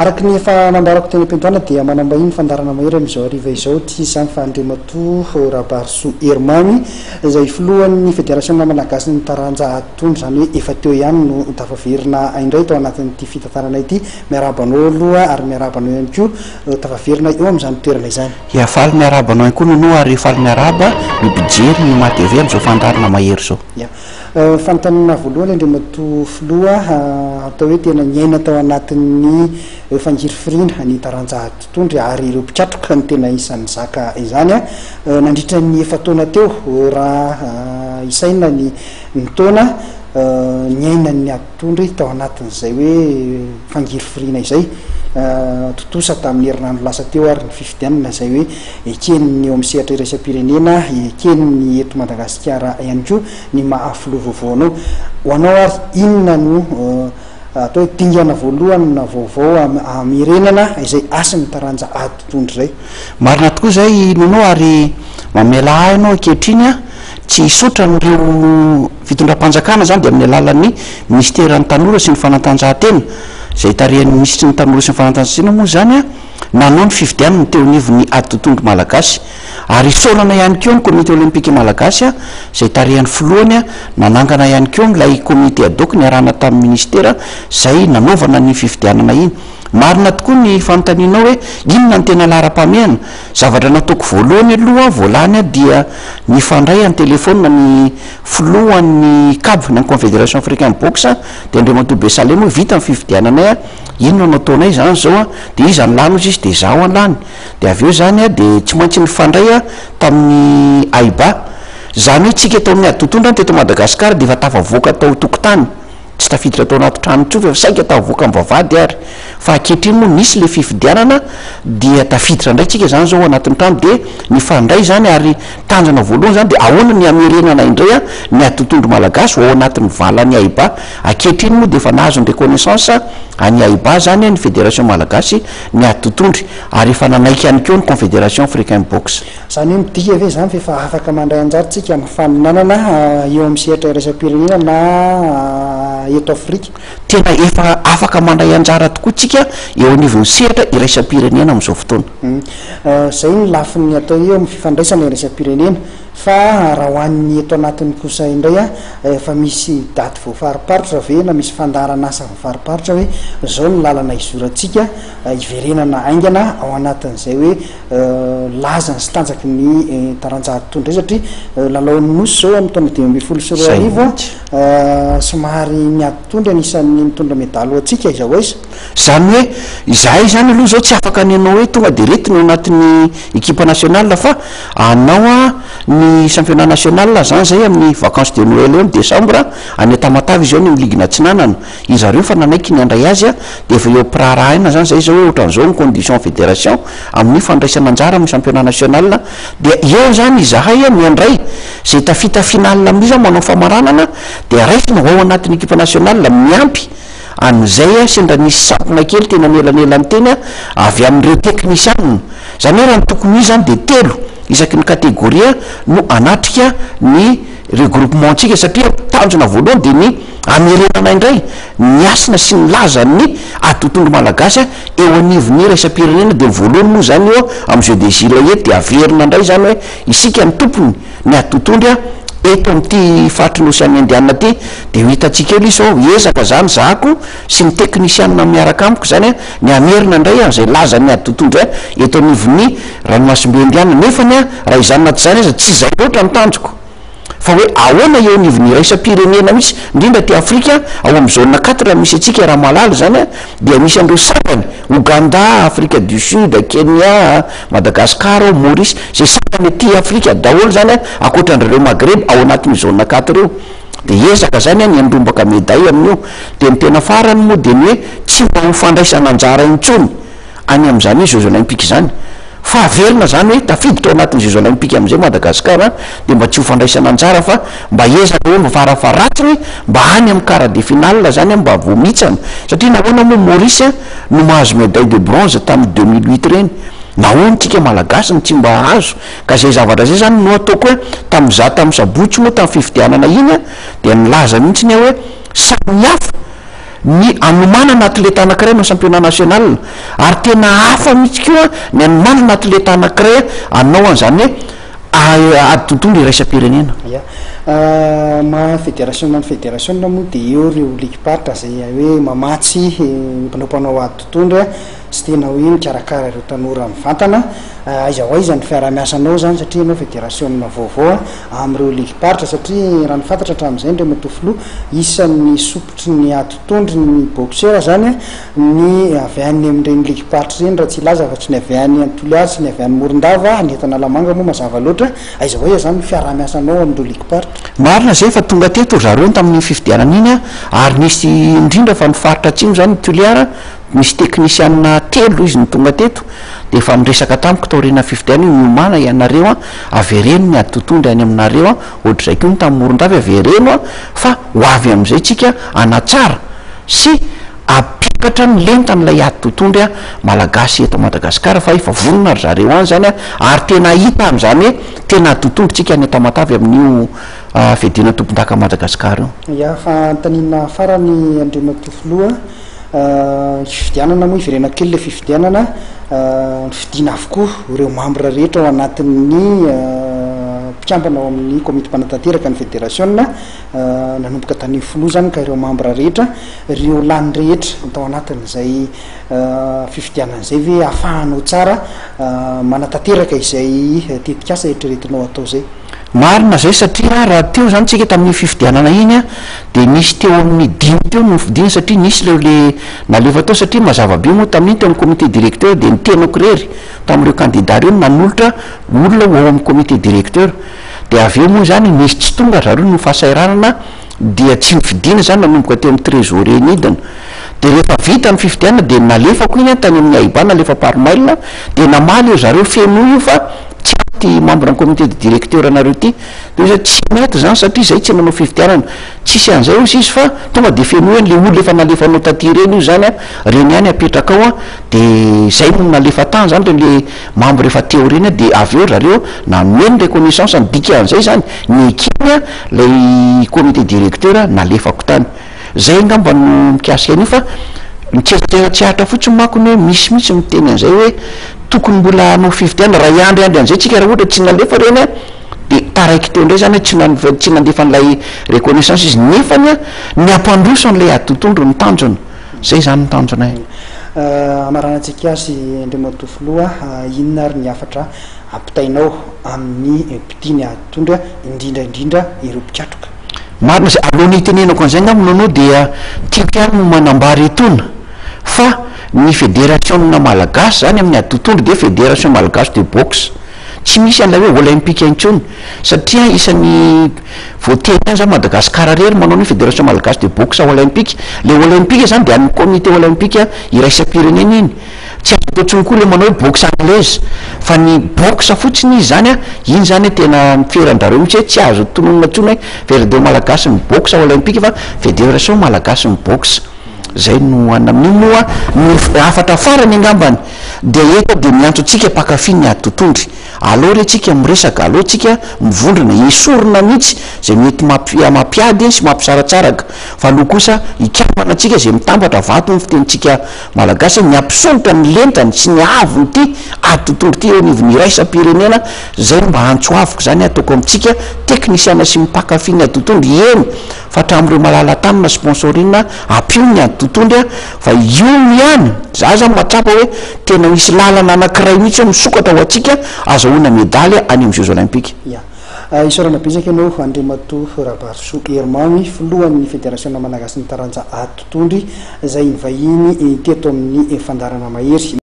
Araka ny efa nambarako teny am-piandohana dia manam-bahiny fandaharana mahery amin'izao hariva izao tsy iza izany fa Andriamatoa Rabarisoa Herimamy izay filohan'ny Federasiona Malagasin'ny taranja ady tondro, izany hoe efa teo ihany no tafaverina indray tao anatin'ity fitantarana ity. Miarahaba anao aloha ary miarahaba anao ihany koa tafaverina eo amin'izany toerana izany. Ya, faly miarahaba anao ihany koa Nono ary faly miarahaba ny mpijery ny Ma TV amin'izao fandaharana mahery izao. Ya. Fanontaniana voalohany Andriamatoa Filoha, atao hoe tena niaina tao anatin'ny fangirifiriana ny taranja ady tondry ary ireo mpikatroka no tena isan'ny nizaka izany nandritra ny efa-taona teo raha isaina ny ny taona niainan'ny ady tondry tao anatin'izay hoe fangirifiriana izay. Tontosa tamin'ny herinandro lasa teo ary ny fifidianana izay hoe Eken'ny eo amin'ny sehatra iraisam-pirenena, eken'ny eto Madagasikara ihany koa ny maha filoha vaovao anao. Ho anao ary, inona no atao hoe dingana voalohany na vaovao hamerenana izay hasin'ny taranja ady tondro izay? Marina tokoa izay Nono ary mamela ahy ianao ankehitriny aho tsy hisaotra an'ireo fitondram-panjakana izany dia amin'ny alalan'ny minisiteran'ny tanora sy ny fanatanjahantena izay tarihan'ny minisitry ny tanora sy ny fanatanjahantena moa izany an, nanao ny fifidianana teo anivon'ny ady tontolo malagasy ary isaorana ihany koa ny komity olympika malagasy izay tarihan'ny filohany nanangana ihany koa ilay komity ad hoc niarahana tamin'ny minisitera izay nanaovana ny fifidianana iny. Marina tokoa ny fanontanianao hoe inona no tena laharam-pahamehana? Zavatra nataoko voalohany aloha vao lany aho dia nifandray an-telefaonina ny filohan'ny cab na ny Confederation Africaine Boxe dia Andriamatoa Besalem hoe vita ny fifidiananay Inona no ataonay izany izao an? Dia iza no lany hozy izy? Dia izaho an lany. Dia avy eo izany an, dia tsy maintsy nifandray aho tamin'ny AIBA. Izany hoe tsika tao amin'ny ady tontondra teto Madagasikara dia efa tafavoaka tao tokotany. Tsy tafiditra tao anaty trano intsony fa efa saika tafavoaka amin'ny vavahady ary. Fa ankehitriny moa nisy ilay fifidianana dia tafiditra indray tsika izany izao ao anatin'ny trano dia nifandray izany ary tanjona voalohany izany dia ahoana ny hamerenana indray an ny ady tontondro malagasy ho ao anatin'ny valan'ny AIBA. Ankehitriny moa dia efa nahazo ny reconnaissance an'i AIBA izany ny Fédération Malagasy ny ady tontondry ary efa nanaiky ihany koa ny Confédération Africaine Boxe. Izany hoe midika ve izany fa efa afaka mandray anjara tsika amin'ny faninanana eo amin'ny sehatra iraisam-pirenena na eto Afrika? Tena efa afaka mandray anjara tokoa tsika eo anivon'ny sehatra iraisam-pirenena amin'izao fotoana. Izay ny lafiny atao hoe eo amin'ny fifandraisana iraisam-pirenena. Fa raha ho an'ny eto anatiny kosa indray an, efa misy daty voafariparitra ve na misy fandaharan'asa voafariparitra hoe izao ny lalana hizorantsika hiverenana haingana ao anatin'izay hoe lazany sy tanjaky ny taranja ady tondro izay satria lalaon'ny nosy izao amin'ny taona 2015 an, somary ny ady tondro anisan'ny nitondra medaly ho antsika aiza ho aiza. Izany hoe izahay izany aloha izao tsy afaka ny hanao hoe tonga dia ireto ny ao anatin'ny ekipa nationale fa Hanao ny championnat national zany zay amin'ny vacances de Noël eo amin'ny décembre any Tamatave izy eo any amin'ny ligue natsinanana, izareo efa nanaiky ny handray azy dia efa eo am-piraharahaina zany zay zao hoe ohatran'izao ny condition fédération amin'ny fandraisana anjara amin'ny championnat national dia eo zany izahay no handray zay tafita finale amin'io zany manao famaranana dia raisina ho ao anatin'ny equipe nationale miampy an'izay sendra nisy sampona kely teny anelanelany teny avy amin'ireo teknisianina Izany hoe raha ny tokony ho izy izany dia telo isaky ny catégorie no hanatrika ny regroupement-ntsika satria tanjona voalohany dia ny hamerenana indray ny hasina sy ny lazan'ny ady tontolo malagasy eo anivon'ny iraisam-pirenena dia ny voalohany moa izany io amin'ny jeux des îles eto dia averina indray izany hoe isika ny tompony ny ady tontondry eto amin'ity faritry ny Oseana Indiana ity dia ho hitantsika eo ilay izy fa hiezaka izany zahako sy ny teknisianina miaraka amiko izany ny hamerina indray an'izay lazan'ny ady tontondry eto anivon'ny ranomasimbe Indiana. Nefany raha izany na tsy izany aza tsy izay loatra ny tanjoko fa hoe ahoana eo anivon'ny iraisam-pirenena mihitsy, indrindra aty Afrika, ao amin'ny zone quatre misy antsika raha mahalala izany dia misy an'ireo sangany, Ouganda, Afrika du Sud, Kenya, Madagascar ao, Maurice, izay sangany aty Afrika daholo izany ankoatra an-dry Maghreb ao anatin'io zone quatre io. Dia hiezaka izany ny handrombaka medaille amin'io. Dia ny tena farany moa dia ny hoe tsy mba ho fandraisana anjara intsony any amin'izany hoe Jeux Olympiques izany. Fa averina izany hoe tafiditra ao anatin'ny Jeux Olympiques amin'izay Madagascar dia mba tsy ho fandraisana anjara fa mba hiezaka hoe mba farafaharatsiny mba any amin'ny quart de finale izany mba vao mihitsana. Satria nahoana moa Maurice no mahazo medaille de bronze tamin'ny 2008 ireny? Nahoana tsika Malagasy no tsy mba hahazo? Ka izay zavatra izay izany no ataoko hoe tamin'izaho tamin'ny sabotsy moa tamin'ny fifidianana iny an, dia nilaza mihitsy aho hoe samy hafa ny anomanana atleta anankiray hanao championnat national ary tena hafa mihitsy koa ny anomanana atleta anankiray hanao an'izany hoe ady tontolo iraisam-pirenena. Ya. Maha federasiona ny federasiona moa dia eo ireo ligim-paritra izay hoe mamatsy ny mpanao ady tontolo sy tena hoe mikarakara ireo tanora mivantana. Aiza ho aiza ny fiaraha-miasanao izany satria ianao federasiona vaovao amin'ireo ligim-paritra satria raha ny fantatra hatramin'izay Andriamatoa Filoha, isan'ny sompitry ny ady tondro ny boxeur izany ny avy any amin'ireny ligim-paritra ireny raha tsy hilaza afa-tsy ny avy any Toliara sy ny avy any Morondava, ny eto Analamanga moa mazava loatra. Aiza ho aiza izany ny fiaraha-miasanao amin'ireo ligim-paritra? Marina izay fa tonga teto ry zareo tamin'iny fifidianana iny ary nisy indrindra fa ny faritra atsimo izany Toliara Nisy teknisianina telo izy no tonga teto dia efa niresaka tamiko taorian'ny fifidianana hoe miomàna ianareo an, avereno ny ady tontondry any aminareo an, ohatr'izay koa ny tany Morondava avereno an, fa ho avy amin'izay tsika hanatsara sy hampiakatra ny lentan'ilay ady tontondry an Malagasy eto Madagasikara fa efa vonona ry zareo any izany an, ary tena hita amin'izany hoe tena ady tontondry tsika any Tamatave amin'io fiadiana tompondaka Madagasikara io. Ya, fanontaniana farany Andriamatoa Filoha. Ny fifidianana moa, hiverenako kely ilay fifidianana, nofidina avokoa ireo mambra rehetra ao anatin'ny mpikambana ao amin'ny komity mpanatanteraka ny federasiona, nanomboka tany amin'ny filoha izany ka ireo mambra rehetra, ireo lany rehetra tao anatin'izay fifidianana izay ve ahafahanao tsara manatanteraka izay tetikasa eritreretinao atao izay? Marina izay satria raha teo izany tsika tamin'iny fifidianana iny dia nisy teo amin'ny dimy teo no nofidina satria nisy ireo le nalefa teo satria mazava be moa tamin'iny teo amin'ny comité directeur dia ny tenako irery tamin'ireo candidat ireo no nanolotra olona ho ao amin'ny comité directeur dia avy eo moa izany nisy tsy tonga ry zareo noho ny fahasahiranana dia tsy nofidina izany nanomboka teo amin'ny trésorier nidina dia rehefa vita ny fifidianana dia nalefako iny tany amin'ny AIBA nalefa par mail dia namaly ry zareo fenoy io fa Tsy ampy ity membre ny comité de directeur anareo ity. Dia hoy izy hoe tsy mety izany satria izay tsy nanao fifidianana. Tsisy an'izay hoy izy fa tonga dia fenoy an'ilay olona efa nalefanao taty ireny io izany an, ireny ihany apetraka ao an, dia izay no nalefa tany izany ireny le membre efa teo ireny an, dia avy eo ry zareo nanome ny reconnaissance ny dikan'izay izany, nekeny an ilay comité directeur nalefako tany. Zay angamba no mikasika an'io fa ny tseratsera tsy aritra fotsiny manko ny hoe misy mihitsy miteny an'izay hoe tokony mbola hanao fifidianana, raha hiandriandry an'izay tsika raha ohatra tsy nalefa ireny an, dia taraiky teo indray zany hoe tsy nan- tsy nandefa an'ilay reconnaissance izy nefany an ny hampandroso an'ilay ady tontondro no tanjona, zay zany ny tanjonay. Hamaranantsika azy Andriamatoa Filoha, inona ary ny hafatra ampitainao amin'ny mpitia ny ady tondro, indrindra indrindra ireo mpikatroka? Marina izay, alohan'ny hitenenako an'izay angamba Nono dia tiako ihany ny manambara etoana fa ny federasiona malagasy izany amin'ny ady tontolo dia Fédération Malgache de Boxe, tsy misy an'ilay hoe olympique intsony satria isan'ny voateny ihany izany Madagascar irery manao ny hoe Fédération Malgache de Boxe olympique, ilay olympique izany dia an'ny comité olympique iraisam-pirenena iny. Tsy azo atao intsony koa ilay manao hoe boxe anglaise fa ny boxe fotsiny izy izany an, iny izany tena miferan-drareo mihitsy hoe tsy azo tononina intsony hoe Fédération Malagasy ny boxe olympique fa Fédération Malagasy ny boxe. Izay no anona amin'io moa ny hafatra farany angambany dia eto aho dia miantso antsika mpankafy ny ady tontondry. Aleo re tsika miresaka, aleo tsika mivondrona, esorina mihitsy izay mety mampiady sy mampisaratsaraka fa aloha kosa hikambana tsika izay mitambatra vato ny fitenintsika Malagasy ny hampisondrotra ny lentany sy ny haavon'ity ady tontolo ity eo anivon'ny iraisam-pirenena, izay no mba antso avoko izany ataoko amintsika teknisiana sy mpankafy ny ady tontolo, eny fa hatramin'ireo malala-tanana sponsoring ampio ny ady tontolo fa io ihany, za zany mahatsapa hoe tena misy lalana anankiray mihitsy eo misokatra ho antsika azahoana medaly any amin'ny Jeux Olympiques. Ya. Isaorana betsaka ianao Andriamatoa Rabarisoa Herimamy, filohan'ny Federasiona Malagasin'ny taranja ady tondry, izay nivahiny teto amin'ny fandaharana Mahery.